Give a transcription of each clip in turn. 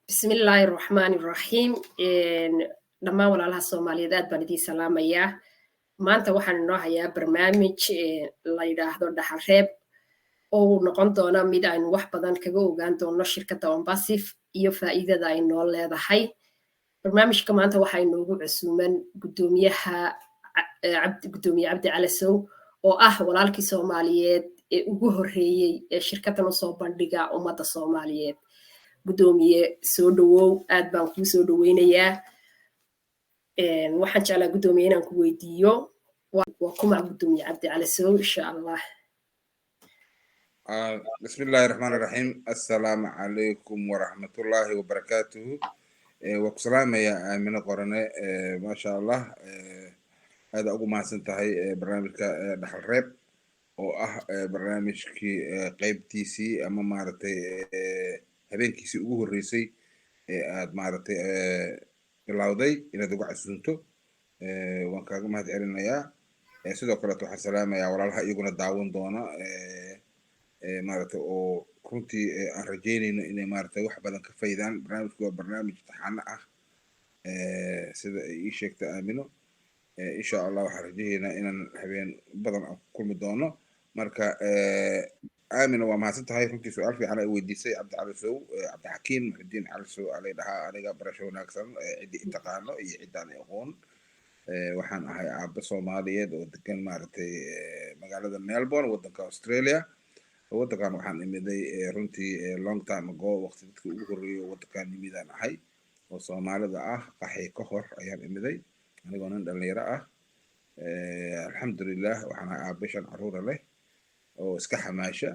Bismillaahi raxmaani raxiim. Dhammaan walaalaha Soomaaliyeed aad baan idiin salaamayaa. Maanta waxaan inoo hayaa barnaamij la yidhaahdo Dhaxalreeb, oo uu noqon doona mid aynu wax badan kaga ogaan doono shirkadda ONPASSIVE iyo faa'iidada ay noo leedahay. Barnaamijka maanta waxaa inoogu casuuman gudoomiyaha, Gudoomiye Cabdi Calasow, oo ah walaalkii Soomaaliyeed ee ugu horreeyey ee shirkaddan usoo bandhiga ummadda Soomaaliyeed. Gudoomiye, soo dhawow, aad baan kuu soo dhaweynayaa. Waxaan jeclaa, gudoomiye, inaan ku weydiiyo waa kuma Gudoomiye Cabdi Calasow, insha Allah. Bismi illaahi raxmaan raxiim. Assalaamu calaykum waraxmatullaahi wabarakaatuhu. Waa ku salaamayaa, Aamino Qorane. Maasha Allah, aada ugu mahadsan tahay barnaamijka Dhaxal Reeb, oo ah barnaamijkii qeybtiisii ama maaragtay habeenkiisii ugu horreysay ee aad maaragtay bilowday inaad uga casuunto. Waan kaaga mahad celinayaa. Sidoo kaleeto waxaan salaamayaa walaalaha iyaguna daawan doona, maaragtay, oo runtii aan rajeynayno inay maaragtay wax badan ka faydaan. Barnaamijku waa barnaamij taxano ah, sida ay ii sheegtay Aamino. Insha Allah waxaan rajaynaa inaan habeen badan aan ku kulmi doono. Marka Aamina, waa mahadsan tahay. Runtii su-aal fiican ay weydiisay. Cabdi Calisow, Cabdixakiim Muxudiin Calisow alay dhahaa aniga. Barasho wanaagsan ciddii i taqaano iyo ciddaan aqoon. Waxaan ahay aabbe Soomaaliyeed oo degan maaragtay magaalada Melbourne, waddanka Australia. Waddankan waxaan imiday runtii long time ago. Waqti dadkii ugu horreeyay oo waddankan yimidaan ahay oo Soomaalida ah. Qaxii ka hor ayaan imiday anigoo nin dhalinyaro ah. Alxamdulilah, waxaan ahay aabe shan caruura leh oo iska xamaasha,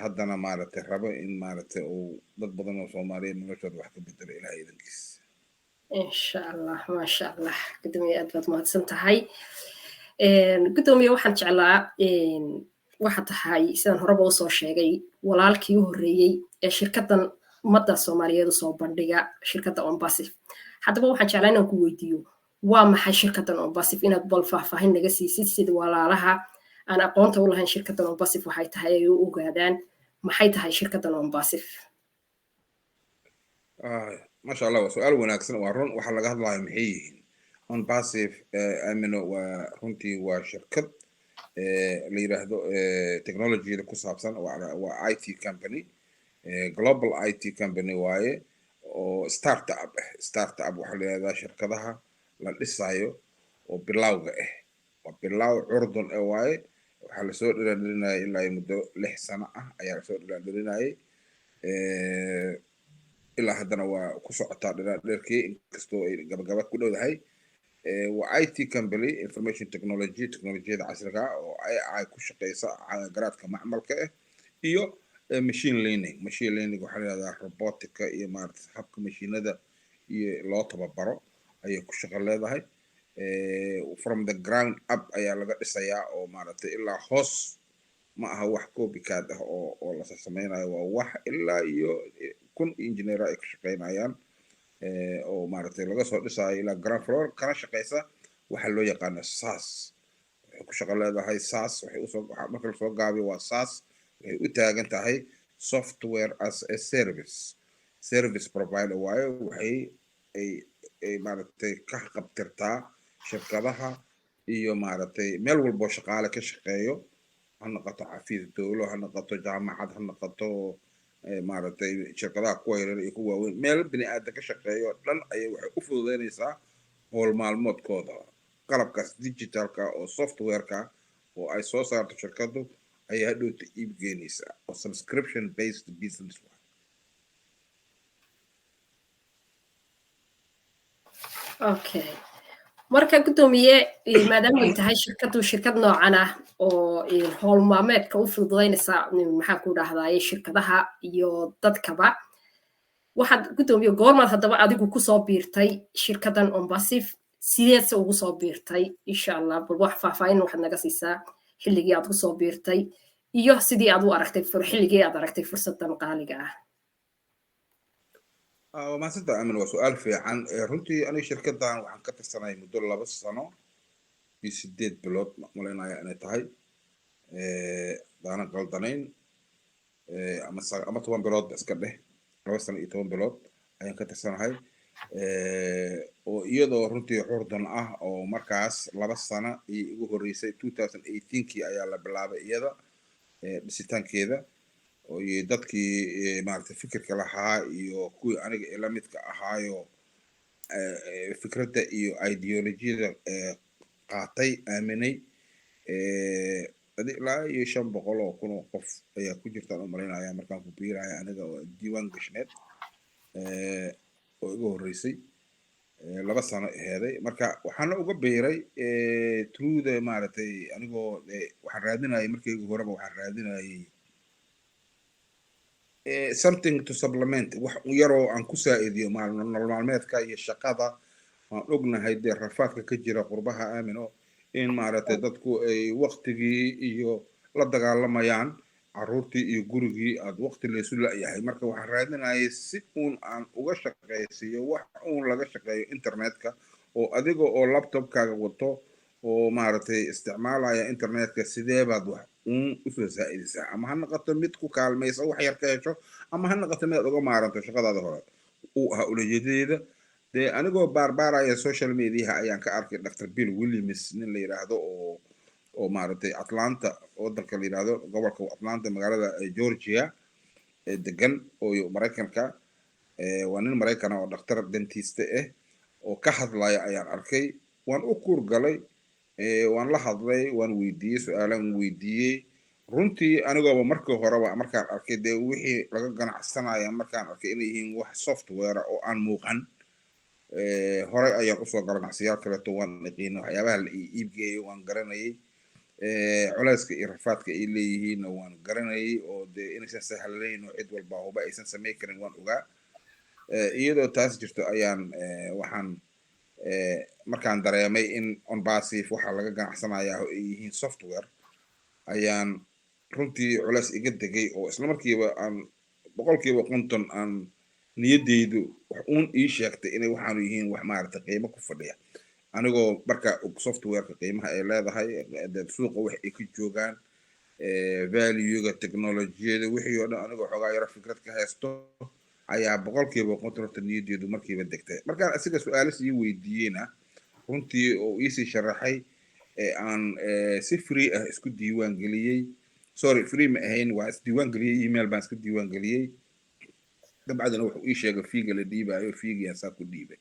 haddana maaragtay rabo in maaragtay uu dad badan oo Soomaaliyeed noloshooda wax ka bedelo, Ilahay idankiis. Insha Allah, maasha Allah. Gudoomiye, aad baad mahadsan tahay. Gudoomiye, waxaan jeclaa, waxa tahay, sidaan horeba usoo sheegay, walaalkii u horreeyey ee shirkaddan ummadda Soomaaliyeed usoo bandhiga, shirkadda ONPASSIVE. Haddaba waxaan jeclaa inaan ku weydiiyo waa maxay shirkaddan ONPASSIVE, inaad bal faahfaahin naga siisid sida walaalaha aan aqoonta u lahayn shirkaddan ONPASSIVE waxay tahay ay u ogaadaan. Maxay tahay shirkaddan ONPASSIVE? Maasha Allah, waa su-aal wanaagsan. Waa run, waxaa laga hadlayo maxay yihiin ONPASSIVE? Amino, waa runtii waa shirkad la yiraahdo technologyada ku saabsan. Waa IT company, global IT company waaye, oo startup ah. Startup waxaa la yihahdaa shirkadaha la dhisayo oo bilowga ah. Waa bilow curdun ah waaye. Waxaa lasoo dhiraandhirinayay ilaa iyo muddo 6 sano ah ayaa lasoo dhiraandhirinayay. Ilaa haddana waa ku socotaa dhiraandhirkii, inkastoo ay gabagaba ku dhowdahay. Waa IT company, information technology, technologiyada casriga oo AI ku shaqeysa, garaadka macmalka ah, iyo machine learning. Machine learning waxaa la yihahdaa robotica iyo maarata habka mashiinada iyo loo tababaro ayay ku shaqo leedahay. From the ground up ayaa laga dhisayaa, oo maaragtay ilaa hoos. Ma aha wax copycat ah oo la sameynayo. Waa wax ilaa iyo 1000 engineer ay ka shaqeynayaan, oo maaragtay laga soo dhisayo ilaa ground floor, kana shaqeysa waxaa loo yaqaano SaaS. Waxay ku shaqo leedahay SaaS. Waxay usoo, marka lasoo gaabiyo, waa SaaS. Waxay u taagan tahay software as a service, service provider waayo. Waxay ay maaragtay ka qabtirtaa shirkadaha iyo maaragtay meel walboo shaqaale ka shaqeeyo, ha noqoto xafiis dowlo, ha noqoto jaamacad, ha noqoto maaragtay shirkadaha kuwa yaryar iyo kuwa waaweyn. Meel bini aadan ka shaqeeyo dhan ayay waxay u fududeynaysaa howl maalmoodkooda. Qalabkaas digitalka oo softwareka oo ay soo saarto shirkadu ayay hadhowta iib geenaysaa, oo subscription based business. Okay, marka guddoomiye, maadaama ay tahay shirkaddu shirkad noocan ah oo howl maalmeedka u fududaynaysa, maxaan ku dhahdaye, shirkadaha iyo dadkaba, waxaad, guddoomiye, goormaad haddaba adigu kusoo biirtay shirkaddan ONPASSIVE? Sideedse ugu soo biirtay, insha Allah? Bal wax faahfaahin waxaad naga siisaa xilligii aad kusoo biirtay iyo sidii aad u aragtay, xilligii aad aragtay fursaddan qaaliga ah. Waa mahadsantaha, Amin. Waa su-aal fiican. Runtii aniga shirkaddan waxaan ka tirsanay muddo 2 sano iyo 8 bilood, malaynaya inay tahay, daanan qaldanayn, ama 10 biloodba iska dheh. 2 sano iyo 10 bilood ayaan ka tirsanahay, oo iyadoo runtii curdun ah oo markaas 2 sano iyo igu horreysay. 2018kii ayaa la bilaabay iyada dhisitaankeeda, iyo dadkii maaragtay fikirka lahaa iyo kuwii aniga ila midka ahaayo fikradda iyo ideolojiyada qaatay, aaminay. Ilaa iyo 500,000 oo qof ayaa ku jirtaan u malaynaya markaan ku biiraya aniga oo diiwaan gashneed oo iga horreysay 2 sano aheeday. Marka waxaana uga biiray through the maaragtay anigoo waxaan raadinayay, markayga horeba waxaan raadinayay something to supplement, wax yaroo aan ku saa'idiyo nolol maalmeedka iyo shaqada. Waan ognahay dee rafaadka ka jira qurbaha, Aamino, in maaragtay dadku ay waktigii iyo la dagaalamayaan carruurtii iyo gurigii, aad waqti laysu la-yahay. Marka waxaan raadinayay si uun aan uga shaqaysiiyo wax uun laga shaqeeyo internetka, oo adiga oo laptopkaaga wato oo maaragtay isticmaalaya internetka, sidee baad wax uun usoo saa'idisaa, ama ha noqoto mid ku kaalmaysa wax yar ka hesho, ama ha noqoto mid aad uga maaranto shaqadaada hore uu ahaa ulajeedadeeda. Dee anigoo baarbaaraya social mediaha ayaan ka arkay Dr Bill Williams, nin la yidhaahdo oo maaragtay Atlanta, wadanka la yidhaahdo, gobolka Atlanta, magaalada Georgia ee degan oo Maraykanka. Waa nin Maraykana oo dhakhtar dentist ah oo ka hadlaya ayaan arkay. Waan u kuur galay, waan la hadlay, waan weydiiyey su-aalaan weydiiyey. Runtii anigooba markii horeba markaan arkay dee wixii laga ganacsanaya, markaan arkay inay yihiin wax software oo aan muuqan, horey ayaan usoo gala ganacsiyaal kaleeto waan yaqiina, waxyaabaha la iibgeeyo waan garanayay, culeyska iyo rafaadka ay leeyihiinna waan garanayay, oo dee inaysan sahlanayn oo cid walba huba aysan samayn karin waan ogaa. Iyadoo taas jirto ayaan waxaan markaan dareemay in ONPASSIVE waxaa laga ganacsanayaa oo ay yihiin software, ayaan runtii culeys iga degay, oo isla markiiba aan 50% aan niyaddeydu wax uun ii sheegtay inay waxaanu yihiin wax maaragtay qiimo ku fadhiya, anigoo marka og softwareka qiimaha ay leedahay, suuqa wax ay ka joogaan, valuega technologiyada, wixii oo dhan anigoo xoogaa yaro fikrad ka haysto ayaa 50% horta niyaddeedu markiiba degtay. Markaan asiga su-aalo sii weydiiyeyna runtii oo iisii sharaxay, aan si free ah isku diiwaan geliyey. Sorry, free ma ahayn, waa isdiiwaan geliyey, email baan iska diiwaan geliyey. Dabcadina wuxuu ii sheegay feega la dhiibayo, feegiyaa saa ku dhiibay.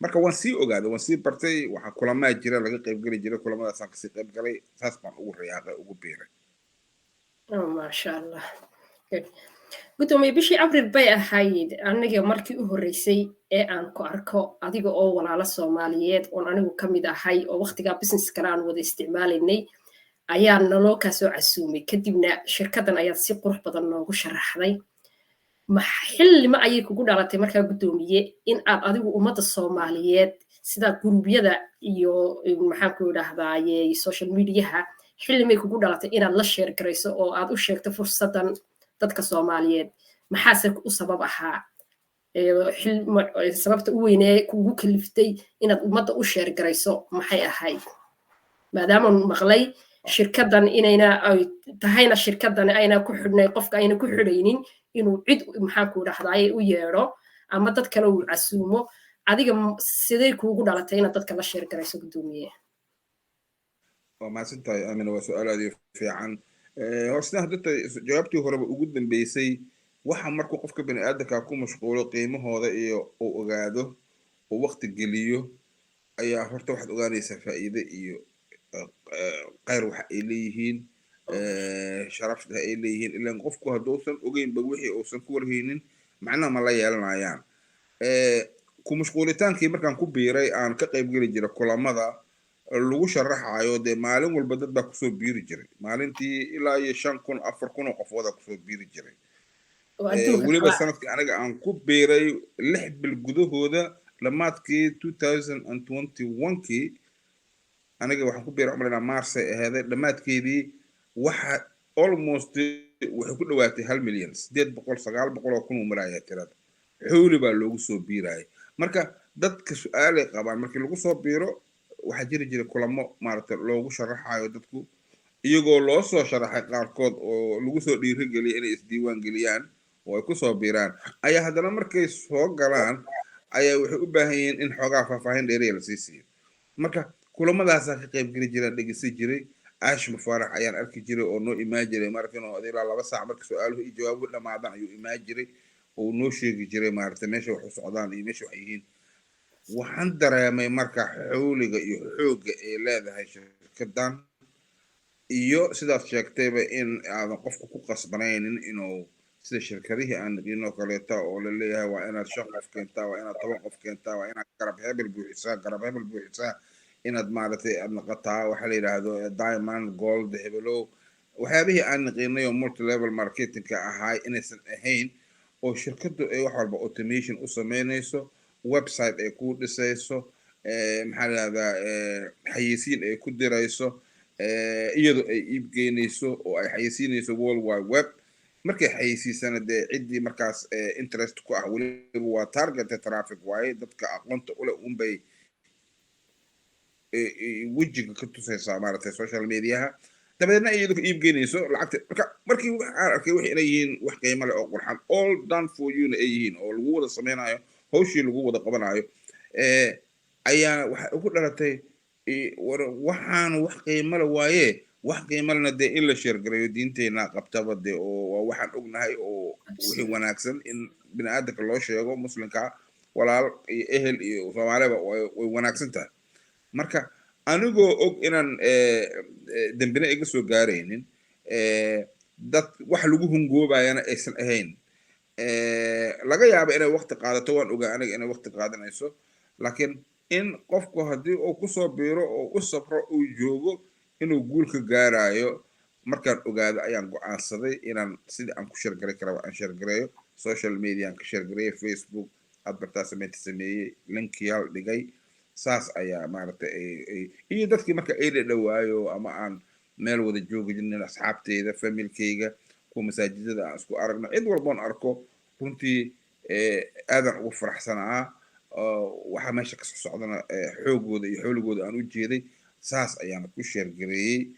Marka waan sii ogaaday, waan sii bartay. Waxaa kulamaa jira laga qayb geli jiray, kulamadaasaan kasii qayb galay, saas baan ugu riyaaqay, ugu biiray. Maasha Allah. Gudoomiye, bishii Abril bay ahayd aniga markii u horreysay ee aan ku arko adiga oo walaalo Soomaaliyeed oon anigu ka mid ahay oo waqtigaa business kale aan wada isticmaalaynay ayaa naloo kaa soo casuumay. Kadibna shirkaddan ayaad si qurux badan noogu sharaxday. Xillima ayay kugu dhalatay markaa, guddoomiye, in aad adigu ummadda Soomaaliyeed sida guruubyada iyo maxaan ku idhaahdaaye social mediaha, xillimay kugu dhalatay inaad la share garayso oo aad u sheegto fursaddan dadka Soomaaliyeed? Maxaase u sabab ahaa, sababta u weynee kugu kaliftay inaad ummadda u share garayso maxay ahayd, maadaama maqlay shirkaddan inayna ay tahayna shirkaddan ayna ku xidhnay, qofka ayna ku xidhaynin inuu cid maxaan ku idhahdaaye u yeedho ama dad kale uu casuumo? Adiga sidee kuugu dhalatay inaad dadka la share garayso, guddoomiye? Waa mahadsan tahay, Amina. Waa su-aal aad iyo fiican. Horsna hadda jawaabtii horeba ugu dambeysay, waxa markuu qofka bini aadamka ku mashquulo qiimahooda iyo uu ogaado uu waqti geliyo ayaa horta waxaad ogaanaysaa faa'iide iyo khayr waxa ay leeyihiin, sharafta ay leeyihiin. Ilan qofku hadduusan ogeynba wixii uusan ku warhaynin, macnaha ma la yeelanayaan. Ku mashquulitaankii markaan ku biiray, aan ka qayb geli jiray kulamada lagu sharaxayo. Dee maalin walba dad baa kusoo biiri jiray, maalintii ilaa iyo 5000, 4000 oo qofoodaa kusoo biiri jiray. Weliba sanadkii aniga aan ku biiray 6 bil gudahooda, dhammaadkii 2021kii, aniga waxaan ku biiray umalaynaa Marsay aheeday, dhammaadkeedii waxa almost waxay ku dhawaatay 1 milyan, 800, 900,000 uu maraya tirada. Xooli baa loogu soo biirayay. Marka dadka su-aalay qabaan markii lagu soo biiro, waxaa jiri jiray kulamo maaragtay loogu sharaxayo dadku, iyagoo loo soo sharaxay qaarkood oo lagu soo dhiirigeliyay inay isdiiwaan geliyaan. Oo ay kusoo biiraan ayaa haddana markay soo galaan ayaa waxay u baahan yihiin in xoogaa faahfaahin dheeriya lasii siiyo. Marka kulamadaasaan ka qayb geli jiraan, dhegeysan jiray. Ash Mufaarax ayaan arki jiray oo noo imaan jiray markan oo ilaa 2 saac marka su-aaluhu iyo jawaabuhu dhamaadaan ayuu imaan jiray oo noo sheegi jiray, maaragtay, meesha wax u socdaan iyo meesha wax yihiin. Waxaan dareemay marka xawliga iyo xoogga ay leedahay shirkadan iyo sidaad sheegtayba in aadan qofku ku qasbanaynin inuu sida shirkadihii aan naqiinoo kaleeta oo la leeyahay waa inaad shan qof keentaa, waa inaad 10 qof keentaa, waa inaad garab hebel buuxisaa, garab hebel buuxisaa, inaad, maaragtay, aad naqataa waxa la yidhaahdo diamond, gold, hebelow, waxyaabihii aan naqiinay oo multilevel marketingka ahaay inaysan ahayn, oo shirkaddu ay wax walba automation u sameynayso, website ay ku dhisayso, maxaa la yidhahdaa, xayeysiin ay ku dirayso, iyadoo ay iib geynayso oo ay xayeysiinayso World Wide Web. Markay xayeysiisana dee ciddii markaas interest ku ah, weliba waa targeted traffic waaye, dadka aqoonta ule unbay wejiga ka tusaysaa, maaragtay, social mediaha, dabadeedna iyadu ka iib geynayso lacagta. Marka markii waxaan arkay wax inay yihiin wax qiimo leh oo qurxan, all done for you na ay yihiin, oo lagu wada sameynayo hawshii lagu wada qabanayo, ayaa waxay ugu dhalatay waxaanu wax qiimo le waaye. Wax qiimo lena dee in la share gareeyo diinteena qabtaba dee, oo waa waxaan ognahay oo wixii wanaagsan in bini aadamka loo sheego, muslimka walaal iyo ehel iyo soomaaliba way wanaagsan tahay. Marka anigoo og inaan dembina iga soo gaaraynin, dad wax lagu hungoobayana aysan ahayn, laga yaabo inay waqti qaadato, waan ogaa aniga inay waqti qaadanayso, laakiin in qofku haddii uu kusoo biiro oo u safro, uu joogo, inuu guul ka gaarayo markaan ogaado ayaan go-aansaday inaan sidii aan ku share garay karaba aan share gareeyo. Social media aan ka share gareeyay, Facebook advertisement sameeyey, linkiyaal dhigay. Saas ayaa, maaragtay, iyo dadkii marka ay dhadhawaayo ama aan meel wada joogi jirnin, asxaabteyda, familkeyga, kuwa masaajidada aan isku aragno, cid walboon arko, runtii aadan ugu faraxsanaa. Waxaa meesha kasoo socdana xoogooda iyo xooligooda aan u jeeday. Saas ayaana ku share gareeyey,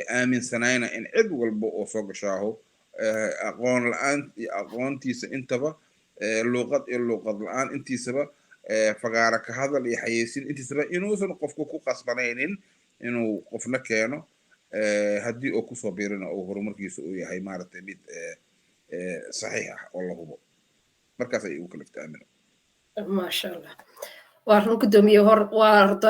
aaminsanayna in cid walba oo soo gashaaho, aqoon la-aan iyo aqoontiisa intaba, luuqad iyo luuqad la-aan intiisaba, fagaara ka hadal iyo xayeysiin intiisaba, inuusan qofku ku qasbanaynin inuu qofna keeno, haddii uu kusoo biirina uu horumarkiisa uu yahay, maaragtay, mid saxiix ah oo la hubo. Markaas ay igu kaliftay, Aamina. Maasha Allah, waa run, guddoomiye. Hor waa horta,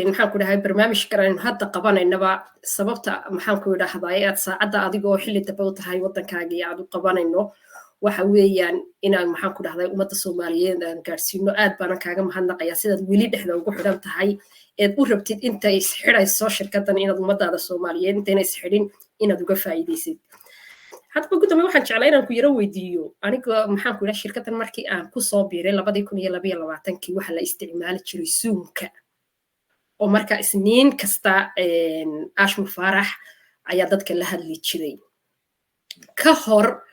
maxaan ku dhahay, barnaamijkan aynu hadda qabanaynaba sababta, maxaan ku idhaahdaa, aad saacadda adigoo xilli dambe u tahay waddankaagii aad u qabanayno waxa weeyaan inaan, maxaan ku dhahday, ummadda Soomaaliyeed aan gaadhsiino. Aad baanan kaaga mahadnaqayaa sidaad weli dhexda ugu xidhan tahay eed u rabtid intay isxidhayso shirkaddan inaad ummadaada Soomaaliyeed intayna isxidhin inaad uga faa'iidaysid. Haddaba, guddoomiye, waxaan jeclaa inaan ku yaro weydiiyo. Aniga, maxaan ku idhaha, shirkaddan markii aan kusoo biiray 2022-kii waxaa la isticmaali jiray Zoomka, oo marka Isniin kasta Ash Mufaarax ayaa dadka la hadli jiray. Ka hor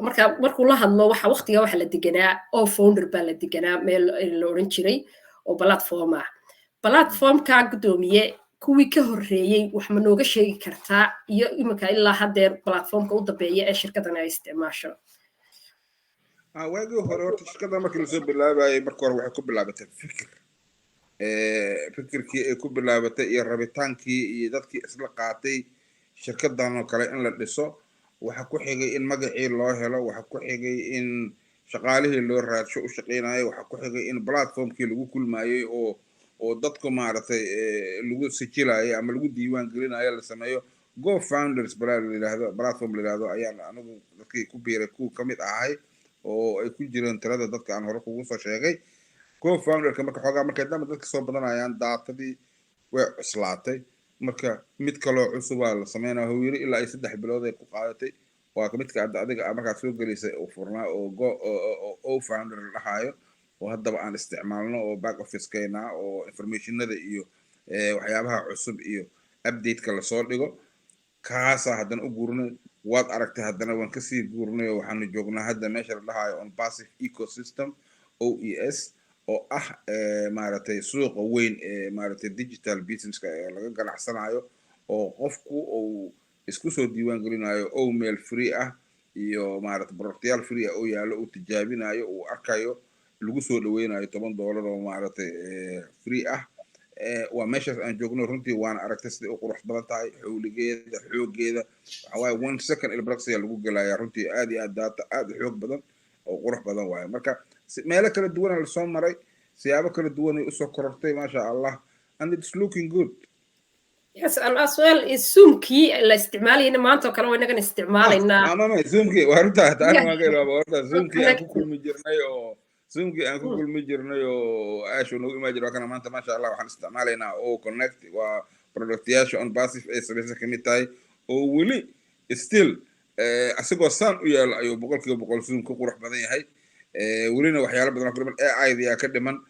marka markuu la hadlo, waxa waqtiga waxa la deganaa oo founder baa la deganaa meel la odhan jiray oo platform ah. Platformka, guddoomiye, kuwii ka horreeyey wax ma nooga sheegi kartaa, iyo iminka ilaa haddeer platformka u dambeeya ee shirkaddan ay isticmaasho? Waagii hore horta shirkadda markii lasoo bilaabayay, marka hore waxay ku bilaabatay fikir. Fikirkii ay ku bilaabatay iyo rabitaankii iyo dadkii isla qaatay shirkadan oo kale in la dhiso, waxa ku xigay in magacii loo helo, waxa ku xigay in shaqaalihii loo raadsho u shaqeynayo, waxa ku xigay in platformkii lagu kulmayey oo dadku, maaragtay, lagu sijilayo ama lagu diiwaan gelinayo la sameeyo. Go Founders balaa la yidhaahdo, platform la yidhaahdo, ayaan anigu dadkii ku biiray kuwa kamid ahay, oo ay ku jireen tirada dadka aan hore kugu soo sheegay. Go Founderka marka xoogaa markay damba dadka soo badanayaan, daatadii way cuslaatay. Marka mid kaloo cusubaa la sameynaya huu yiri, ilaa ay 3 bilood ay ku qaadatay. Waa midka hadda adiga aa markaad soo gelaysay oo furnaa, oo go o founder la dhahaayo, oo haddaba aan isticmaalno, oo back office-keena oo informationada iyo waxyaabaha cusub iyo update-ka lasoo dhigo. Kaasaa haddana u guurnay. Waad aragtay, haddana waan kasii guurnay oo waxaanu joognaa hadda meesha la dhahayo On Passive Ecosystem, OES, oo ah, maaragtay, suuqa weyn ee, maaragtay, digital businesska ee laga ganacsanayo, oo qofku uu isku soo diiwaan gelinayo o mail free ah. Iyo maarata productyaal free ah oo yaallo, uu tijaabinayo, uu arkayo, lagu soo dhaweynayo $10 oo maaragtay free ah. Waa meeshaas aan joogno runtii, waana aragtay siday u qurux badan tahay, xowligeeda, xoogeeda. Waxa waaye one second ilbraqsiya lagu gelaya. Runtii aad iyo aad data aad u xoog badan oo qurux badan waaye. Marka meelo kala duwana lasoo maray, siyaabo kala duwanay usoo korortay, maasha Allah, and it's looking good. Yes, and as well Zoomkii la isticmaalayna maanta oo kale waa inagan isticmaalaynaa. Mama, Zoomkii waa runtaa, taana waan ka ilaaba horta. Zoomkii aan ku kulmi jirnay oo Zoomkii aan ku kulmi jirnay oo aashu noogu imaan jira, waa kana maanta, maasha Allah, waxaan isticmaalaynaa O Connect. Waa productyaasha ONPASSIVE ay samaysan kamid tahay, oo weli still isagoo saan u yaalo ayuu 100% Zoom ka qurux badan yahay. Welina waxyaalo badan oo ka dhiman, AI yaa ka dhiman,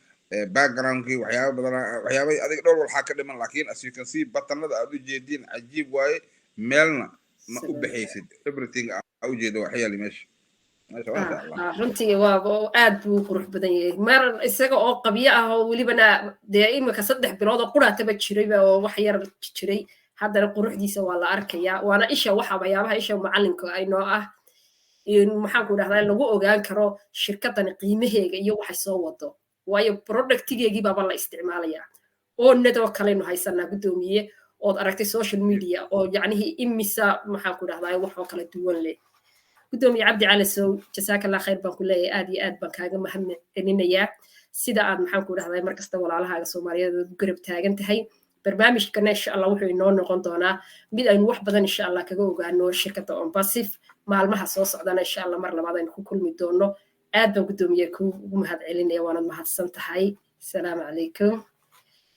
backgroundkii, waxyaabo badan, waxyaaba adiga dhowr walxaa ka dhiman. Laakiin as you can see, buttonada aad u jeediin cajiib waaye, meelna ma u baxaysid. Everything aa ujeeda wax yaali meesha meesha, maasha Allah. Runtii waa aad buu u qurux badan yahay mar isaga oo qabyo ah, oo welibana dee imika 3 bilood oo quraataba jirayba oo wax yar jiray, haddana quruxdiisa waa la arkayaa. Waana isha waxa waxyaabaha isha macalinka aynoo ah, maxaan ku dhahdaa, lagu ogaan karo shirkadani qiimaheega iyo waxay soo wado, waayo productigeegii baaba la isticmaalayaa. Oo nadoo kalenu haysanaa, guddoomiye, ood aragtay social media oo yacnihii imisa, maxaan ku dhahdaa, wax oo kala duwan leh. Guddoomiye Cabdi Cali Sow, jasaaka Allah khayr baan ku leeyahay. Aad iyo aad baan kaaga mahad celinayaa sida aad, maxaan ku dhahdaa, markasta walaalahaaga Soomaaliyeed u garab taagan tahay. Barnaamijkana insha Allah wuxuu inoo noqon doonaa mid aynu wax badan insha Allah kaga ogaano shirkadda ONPASSIVE. Maalmaha soo socdana insha Allah mar labaad aynu ku kulmi doono. Aad baan, guddoomiye, kuugu mahad celinaya, waanad mahadsan tahay. Asalaamu calaykum.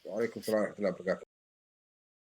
وعليكم السلام ورحمة الله وبركاته.